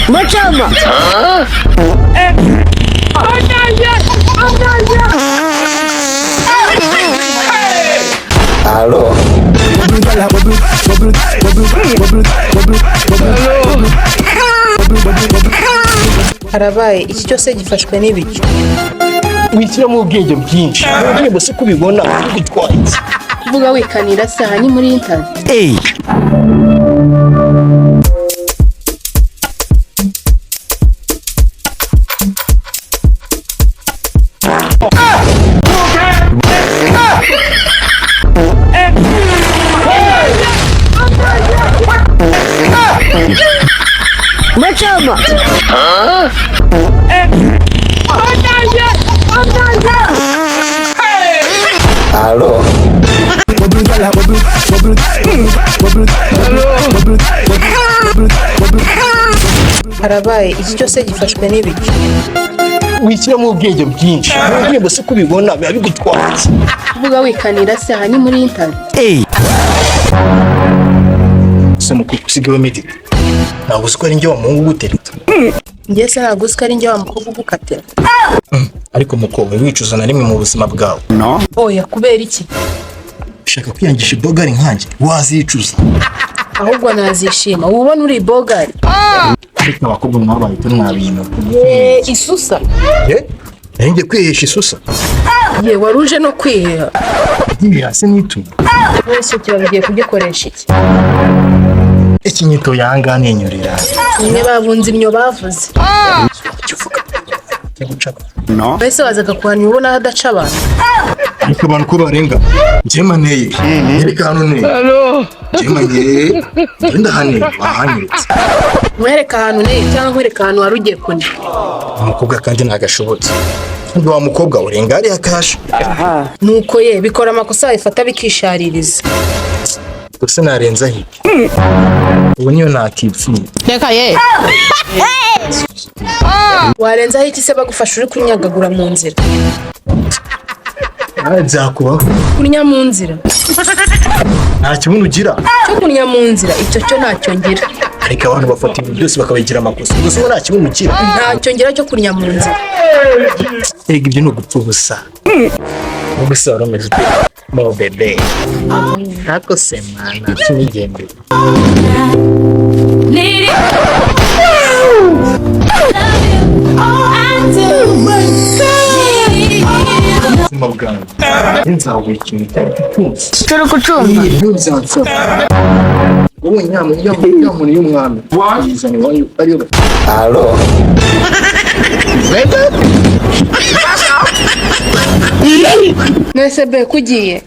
Machama. Halo. Harabaye iki cyose gifashwe n'ibiki? Wishyiramo ubwenge bwinshi, indirimbo se kubibona gutwaye? Kuvuga wikanira se aha ni muri interview? Machama. Halo. Harabaye iki cyose gifashwe n'ibiki? Wishyiramo ubwenge bwinshi, indirimbo se kubibona biba bigutwaye? Kuvuga wikanira se aha ni muri interview? Se mukuru usigaye medita, ntabwo uzi ko ari njye wa muhungu ugutereta? Njye se ntabwo uzi ko ari njye wa mukobwa ugukatira? Ariko mukobwa, wicuza na rimwe mu buzima bwawe? Oya, kubera iki? Ushaka kwiyangisha ibogari nkanjye, wazicuza. Ahubwo nazishima, uba ubona uri bogari. Ariko abakobwa mwabaye icyo mwabintu. Ye isusa. Ye, nari ngiye kwihesha isusa. Ye wari uje no kwiheha. Ngiye hasi nituye. Wese kiba ugiye kugikoresha iki? Ikinyito yanga nenyurira. Mwe babunze imyo bavuze. Cyo gucapa. Wese wazaga kuhanya ubona aho adaca abantu. Ariko abantu ko barenga, njye maneye yereka hano neye, njye maneye njye ndahaneye wahanyeretse. Nkwereka ahantu neye cyangwa nkwereka ahantu wari ugiye kunya? Umukobwa kandi ntagashobotse, kandi wa mukobwa urenga hariya kasha. Nuko ye bikora amakosa babifata bikishaririza. Gusa narenza hirya ubu niyo nakipfuye. Reka ye. Warenzaho iki se bagufasha uri kunyagagura mu nzira? Nawe byakubaho. Kunya mu nzira? Nta kibuno ugira. Cyo kunya mu nzira icyo cyo ntacyo ngira. Ariko abantu bafata ibintu byose bakabigira amakosa, gusa ubu nta kibuno ugira. Ntacyo ngira cyo kunya mu nzira. Erega ibyo ni ugupfa ubusa. Ubwo wari umeze ute mo bebe? Ntako se mwana sinigendere. Ubuzima bwanjye nzaguha ikintu icyo ari cyo cyose. Turi kucumba. Wowe nyamuntu y'umwami wayizana iwanyu ariyo. Halo. Nese be kugiye?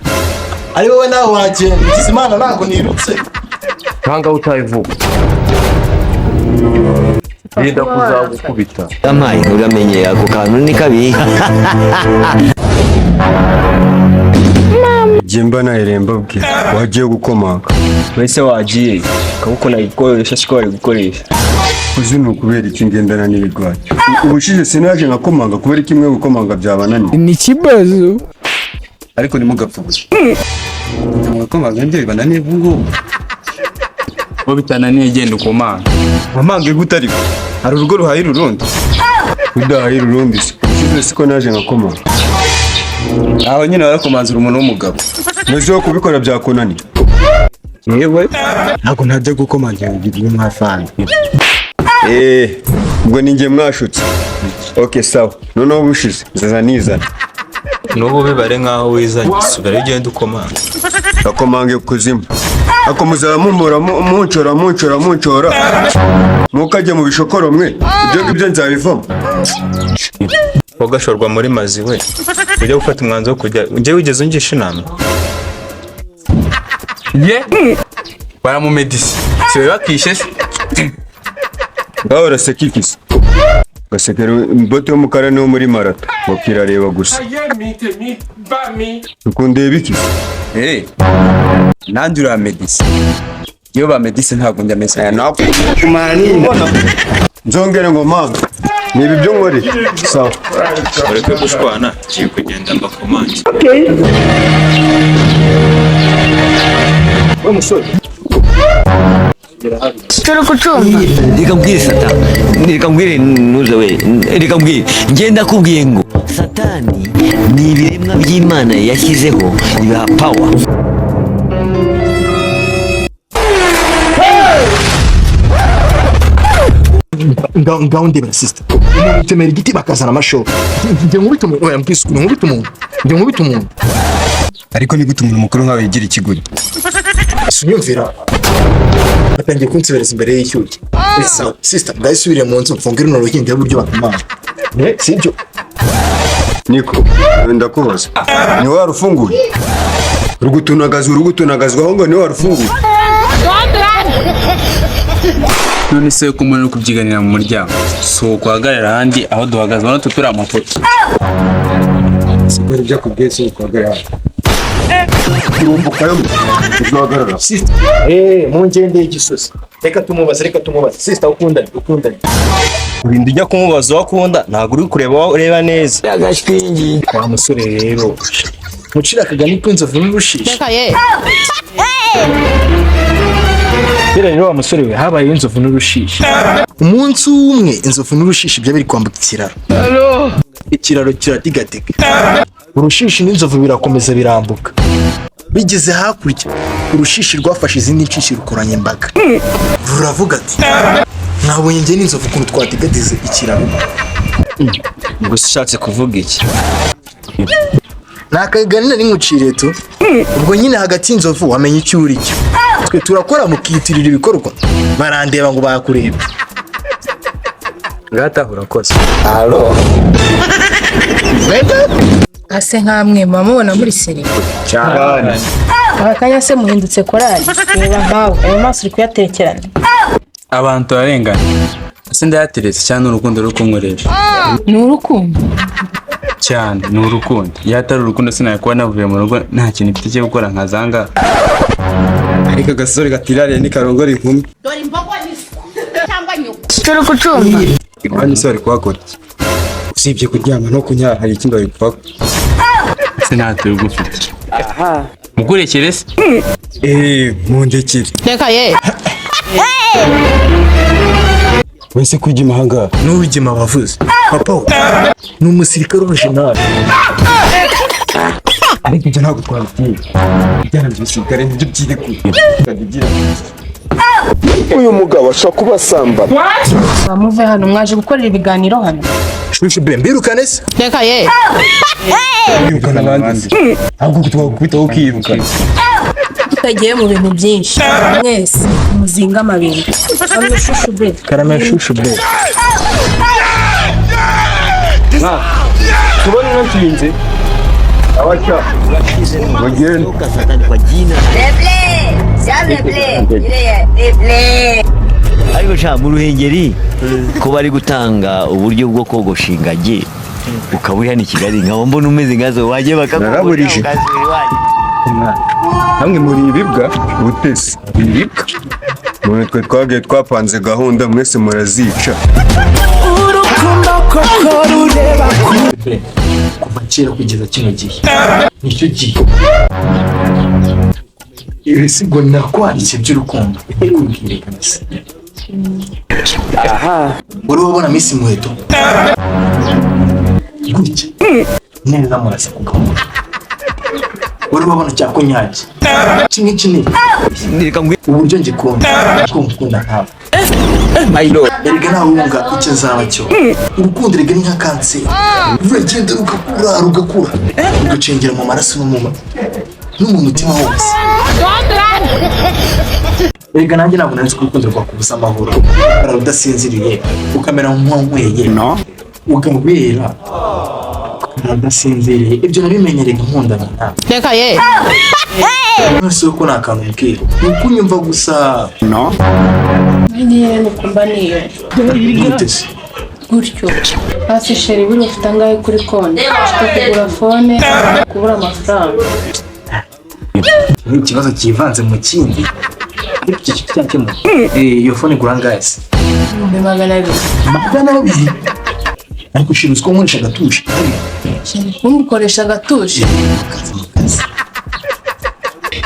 Ari wowe nawe wagenda ugize imana, ntabwo nirutse. Cyangwa utayivuga, rinda kuzagukubita. Yampaye, uramenye ako kantu ni kabi. Njye mba nahereye mbabwira wagiye gukomanga. Mbese wagiye akaboko nagikoresha siko bari gukoresha. Uzi ni ukubera iki ngendana n'ibigwacyo? Ubushize sinaje nkakomanga, kubera iki mwe gukomanga byabananiye? Ni ikibazo. Ariko ntimugapfe ubusa, mugakomanga nibyo bibananiye ubu ngubu. Bo bitananiye, genda ukomanga. Wamange gute? Ariko hari urugo ruhahira urundi, udahahira urundi se? Ubushize siko naje nkakomanga? Aho nyine warakomanzura umuntu w'umugabo. Mbese wo kubikora byakunaniye? Yewe. Ntabwo ntajya gukomangira umwafana. Eh, ubwo ni njye mwashutse. Okay, sawa, noneho ubushize nzaza nizana. N'ubu bibare nk'aho wizanye, sigara ugenda ukomanga. Akomange kuzimu, ako muzaba mumura muncora muncora muncora, mukajya mu bishokoro mwe, ibyo ngibyo nzabivamo. Wagashorwa muri mazi we ujya gufata umwanzuro wo kujya njye wigeze ungisha inama? Ye baramumedisi si we bakishe se? Ngaho uraseka ikisi gasekera imboto y'umukara niwo muri marato ngo kirareba gusa, ukundeba iki? Eh, nanjye uramedisi, iyo bamedisi ntabwo njya meze. Nzongere ngo mpamvu ni ibi byo nkoreye, sawa. Ureke gushwana, ngiye kugenda mbakomange. We musore. Turi kucumva. Reka mbwire satani, reka mbwire ntuze we, reka mbwire, ngenda kubwiye ngo satani ni ibiremwa by'Imana yashyizeho ibiha power. Ngaho ndebera sister, umuntu utemera igiti bakazana amashoka. Njye nkubita umuntu, oya mbwise ukuntu nkubita umuntu, njye nkubita umuntu. Ariko ni gute umuntu mukuru nkawe yigira ikiguri? Sinyumvira batangiye kunsebereza imbere y'icyuki. Sawa sister, ngaho mu nzu mfunge runo rugi ndebe uburyo bakomanga. Sibyo? Niko ndakubaza, niwe warufunguye? Rugutunagazwa, rugutunagazwa aho ngo niwe warufunguye? None se ko umuntu uri kubyiganira mu muryango, si ukuhagarara ahandi aho duhagaze ubona turi amafoto. Sikora ibyo akubwiye, si ukuhagarara. Turumbukayo uzahagarara. Sister, mu ngende y'igisozi. Reka tumubaze, reka tumubaze. Sister, ukundane, ukundane. Urinda ujya kumubaza uwo akunda, ntabwo uri kureba uwo ureba neza. Agashwingi. Wa musore rero, mucira akagani k'inzovu n'urushishi. Reka ye. Kera rero wa musore we, habayeho inzovu n'urushishi. Umunsi umwe inzovu n'urushishi bya biri kwambuka ikiraro. Ikiraro kiradigadika. Urushishi n'inzovu birakomeza birambuka. Bigeze hakurya, urushishi rwafashe izindi nshishi rukoranya imbaga. Ruravuga ati: "Mwabonye njye n'inzovu ukuntu twadigadize ikiraro." Gusa ushatse kuvuga iki? Ni akagani nari nkuciriye tu. Ubwo nyine hagati y'inzovu wamenya icyo uri cyo. Twe turakora mukiyitirira ibikorwa, barandeba ngo bakureba. Ngataha urakoze. Alo. Ase nkamwe muba mubona muri seri Cyane. Aka kanya se muhindutse korali. Reba nkawe ayo maso uri kuyatekerana. Abantu turarengana. Ese ndayateretse cyane urukundo ruri kunkoresha? Ni urukundo. Cyane ni urukundo. Iyo atari urukundo sinari kuba navuye mu rugo nta kintu mfite cyo gukora nkazanga. Ariko agasore gatirariye ntikarongora inkumi. Turi kucumva. Iwanyu se bari kuhakora iki? Usibye kuryama no kunyara hari ikindi bari kuhakora? Ese nta turugo ufite? Mukurekere se? Mundekere. Reka ye. Wese kwijima ahangaha. N'uwigema bavuze papa we ni umusirikare original. Ariko ibyo ntabwo twabitinya. Ibyana by'ibisirikare nibyo byirekuye. Uyu mugabo ashobora kuba asambana. Muve hano, mwaje gukorera ibiganiro hano. Shushu be, mbirukane se? Reka ye. Kwirukana abandi. Ahubwo twakubitaho ukirukana. Tutagiye mu bintu byinshi, mwese muzinga amabingo. Hamwe shushu be. Karame shushu be. Tubone natsinze. Abacha. Bagende. Toka satani kwa jina. Ariko sha mu Ruhengeri ko bari gutanga uburyo bwo kogosha ingagi, ukaba uri hano i Kigali nkaba mbona umeze nkazo, wajye bakakogosha Naraburije. ukasubira iwanyu. Namwe muri ibibwa ubutesi. Ibibwa. None twe twagiye twapanze gahunda, mwese murazica. Kuva kera kugeza kino gihe nicyo gihe ibisigo nakwandikiye by'urukundo ndikubwire kabisa. Wari wabona Miss Muheto gutya neza murasa ku gahunda? Wari wabona cya kunyaki kimwe kinini? Reka ngwi Uburyo ngikunda ko ngukunda nkawe, erega ntawunga icyo nzaba cyo. Urukundo erega ni nka kanseri, ruragenda rugakura rugakura rugacengera mu maraso no mu mutima wose. Erega nanjye ntabwo nari nzi ko urukundo rwakubuza amahoro, urara udasinziriye, ukamera nk'uwanyweye ugahwera, ukarara udasinziriye. Ibyo nabimenyereye nkundana nawe. Reka ye. Nonese ko nta kantu umbwira, ni ukunyumva gusa? Nyine nuko mba niyo. Gute se? Gutyo hasi chéri, buri ufite angahe kuri konti? Ufite kugura phone, kubura amafaranga. Ni ikibazo cyivanze mu kindi, ariko icyo kintu cyakemuka. Iyo phone igura angahe se? 200,000. 200? Ariko ushinzwe ko nkoresha agatushe. Ntukoresha agatuje.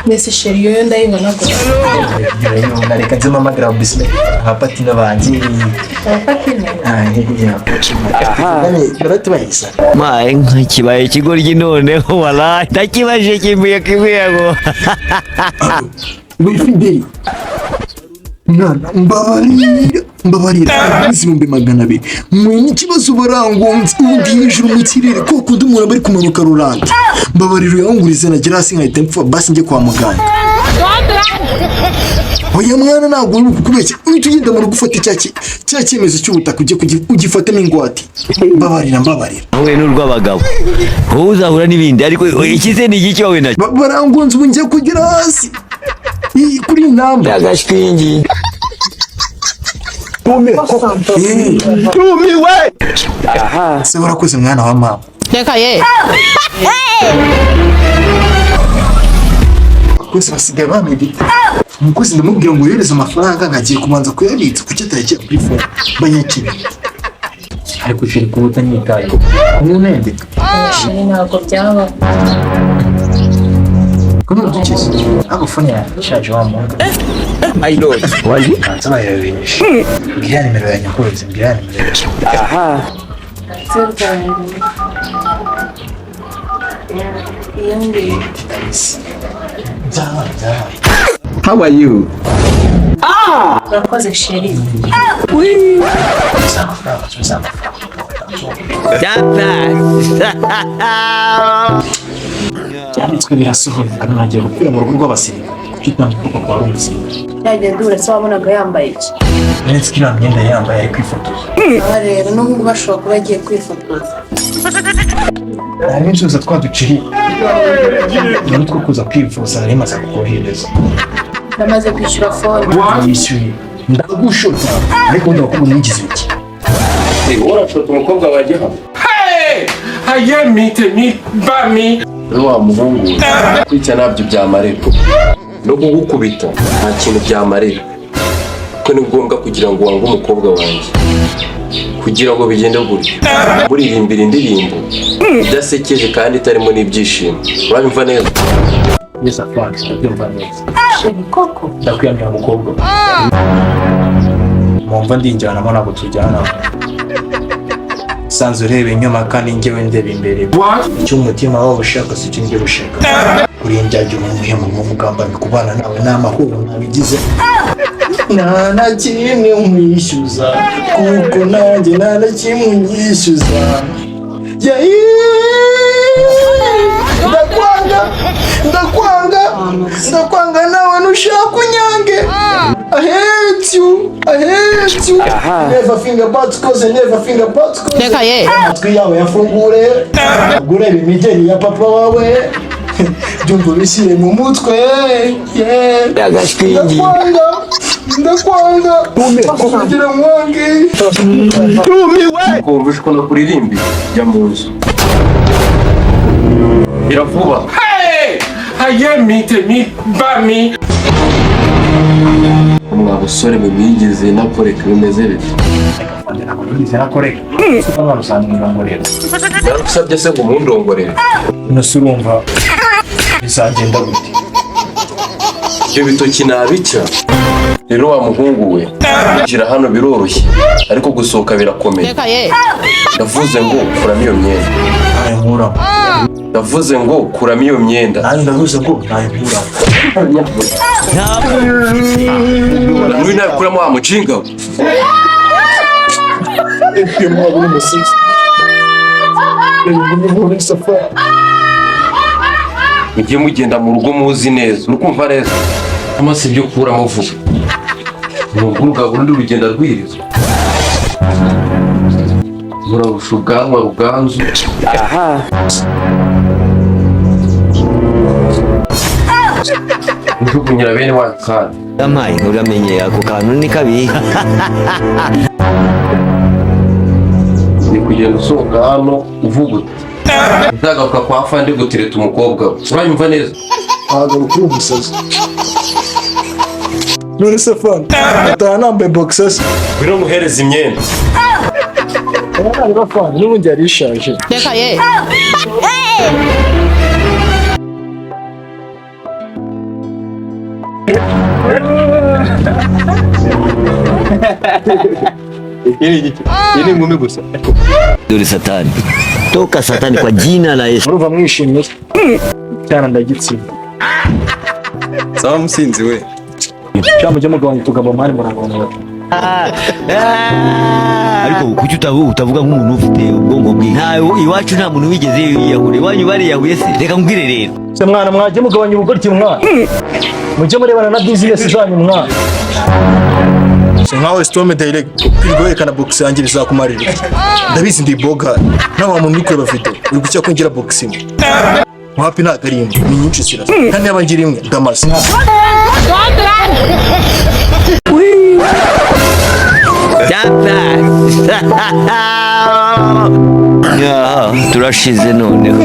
Mbese chéri, yoyo ndayibona gute? Urayibona, reka nze mpamagara business abapatina banjye. Abapatina? Baratubahiza. Maye nka kibaye ikigoryi noneho, walayi ndakibajije kimbuye kimwe. Fideli mwana, mbabarira, mbabarira, 200,000 mwe n'ikibazo barangonze, ubundi hejuru mu kirere ko kundi umuntu aba ari kumanuka ruranda. Mbabarira uyangurize, nagera hasi nkahita mpfa, basi njye kwa muganga. Oya mwana, ntabwo uri kukubeshya, uhita ugenda mu rugo ufate cya cyemezo cy'ubutaka, ujye ugifatemo ingwate. Mbabarira, mbabarira. Wowe n'urw'abagabo, wowe uzahura n'ibindi, ariko ikize ni igiki wowe nacyo? Barangonze, ubu ngiye kugera hasi kuri iyi namba. Agashwingi. Tumiwe. Se warakoze mwana wa mama. Reka ye. Abakozi basigaye bamwibita. Umukozi ndamubwira ngo yohereze amafaranga, nkagiye kubanza kuyabitsa, kuki atayashyira kuri phone banyakire? Ariko chéri, kuba utanyitayeho umunendeka. Chéri, ntabwo byaba. Kuno dukize ntabwo phone yawe ishaje wa muhungu. Banza bayobeje. Mbwira nimero ya nyakubahwa, mbwira nimero ya. 0 7 iyo ngiyo. Byabaye, byabaye. How are you? Urakoze chéri. Subiza amafaranga, subiza amafaranga. Byanditswe birasohoye, ntangiye gukura mu rugo rw'abasirikare, kuki utambika ko wari umusirikare? Yagenda uretse wabonaga yambaye iki? Uretse ko iriya myenda yambaye ari kwifotoza. Aba rero n'ubu ngubu ashobora kuba agiye kwifotoza. Harimo insubizo twaduciye ni utwo kuza kwivuza, nari maze kukohereza. Namaze kwishyura phone. Yishyuye ndagushota, ariko ubundi abakobwa mwigize iki? Urashota umukobwa wajya hano? Ayé mi tèmi bá mi. Wa muhungu we, kwica ntabyo byamarira, no kugukubita nta kintu byamarira, kuko ni ngombwa kugira ngo wange umukobwa wanjye, kugira ngo bigende gutyo muririmbira indirimbo idasekeje kandi itarimo n'ibyishimo. Uranyumva neza? Yes afande, ndabyumva neza. Chéri koko. Ndakwiyamira mukobwa mwumva ndinjyanamo, ntabwo tujyana, sanzwe ureba inyuma kandi njyewe ndeba imbere. Icyo umutima wawe ushaka si cyo njye ushaka. Uri indyarya, umuhemu n'umugambanyi, kubana nawe ni amahoro nabigize. Nta na kimwe nkwishyuza kuko nanjye nta na kimwe unyishyuza. Ndakwanga, ndakwanga, ndakwanga, nawe ntushaka unyange. I hate you, I hate you. Never think about cause I never think about cause. Reka ye. Amatwi yawe yafungure, urebe imigeri ya papa wawe, byumva ubishyire mu mutwe. Yeah. Agashwingi. Ndakwanga, ndakwanga, kugira nkwange. Kumva uko nakuririmbiye, jya mu nzu biravuba. Ayé mi tèmi bá mi. Mwa busore mwe mwigeze nakoreka, bimeze bite? Nakoreka umwana usanga umurongorera. Naragusabye se ngo umundongorere? Nose urumva bizagenda gute? Ibyo bitoki nabica rero wa muhungu we, kwinjira hano biroroshye ariko gusohoka birakomeye. Reka ye. Ndavuze ngo kuramo iyo myenda. Ntayo nkuramo. Ndavuze ngo kuramo iyo myenda. Nanjye ndavuze ngo ntayo nkuramo. N'uyu nabikuramo wa mujinga we. Ibyo mwaba uri umusizi. Muri safari. Mujye mugenda mu rugo muzi neza, uri kumva neza amase ibyo kuramo vuba, ni ubwuga burundi rugenda rwirizwa murarusha ubwanwa ruganzu. Njugunyira bene wa kandi. Amaye uramenye ako kantu ni kabi. Ni kugenda usohoka hano uvuga uti nzagaruka kwa fande gutereta umukobwa we. Uranyumva neza? Ahagaruka uri umusazi. None se fana, ataha nambaye boxers? Ngwino nguhereze imyenda. Abana bafana n'ubundi yari ishaje. Reka ye. Iyi ni inkumi gusa. Dore satani, toka satani kwa jina la Yesu. Murumva mwishimye cyane, ndagitsinda. Sawa musinzi we. Cyangwa mujye mugabanya utugabo mani, murangana. Ariko kuki utavuga nk'umuntu ufite ubwonko bwiza? Nta iwacu nta muntu wigeze yiyahura, iwanyu bariyahuye se? Reka nkubwire rero. Se mwana, mwajye mugabanya ubugoryi mwana, mujye murebana na business zanyu mwana. Se nkawe Storm Direct, kwirirwa werekana box yanjye bizakumarira iki? Ndabizi ndi boga, nta wa muntu uri kureba video uri gucya ko ngira box imwe. Wapi, ntabwo ari imwe, ni nyinshi zirasa, kandi yaba ngira imwe ndamaze. Data. Turashize noneho.